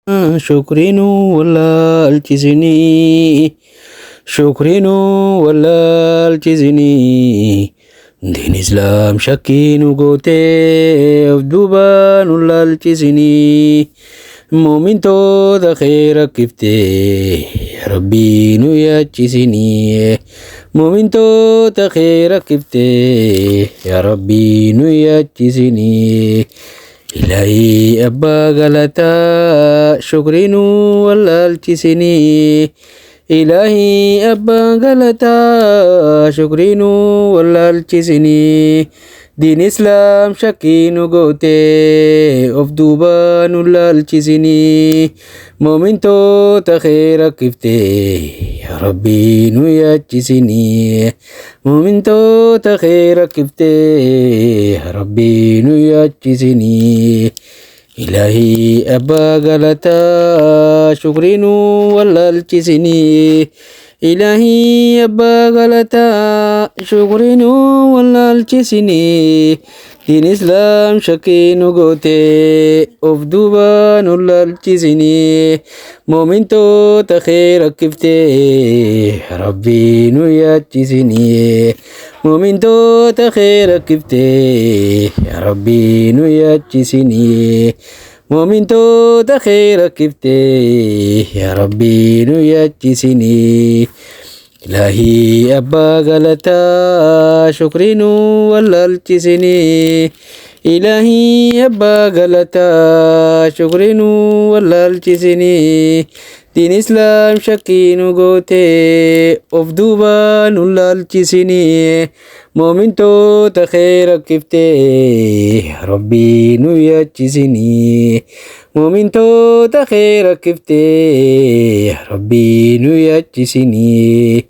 Shukrii nu wallaalchisinii, shukrii nu wallaalchisinii. Diin islaam shakkii nu gootee of duuba nu laalchisinii. Muumintoota kee rakkiftee yaa Rabbii nu yaachisinii. Muumintoota kee rakkiftee yaa Rabbii nu yaachisinii. Ilaahii abbaa galataa shukrii nu wallaalchisinii. Ilaahii abbaa galataa shukrii nu wallaalchisinii. Diin islaam shakkii nu gootee of duuba nu laalchisinii. Muumintoota kee rakkiftee yaa Rabbii nu yaachisinii. Muumintoota kee rakkiftee yaa Rabbii nu yaachisinii. Ilaahii abbaa galataa shukrii nu wallaalchisinii. Ilaahii abbaa galataa shukrii nu wallaalchisinii. Diin islaam shakkii nu gootee of duuba nu laalchisinii. Muumintoota kee rakkiftee Rabbii nu yaachisinii. Muumintoota kee rakkiftee Rabbii nu yaachisinii. Muumintoota kee rakkiftee yaa Rabbii nu yaachisinii. Ilaahii abbaa galataa shukrii nu wallaalchisinii. Ilaahii abbaa galataa shukrii nu wallaalchisinii. Diin islaam shakkii nu gootee of duuba nu laalchisinii. Muumintoota kee rakkiftee Rabbii nu yaachisinii. Muumintoota kee rakkiftee Rabbii nu yaachisinii.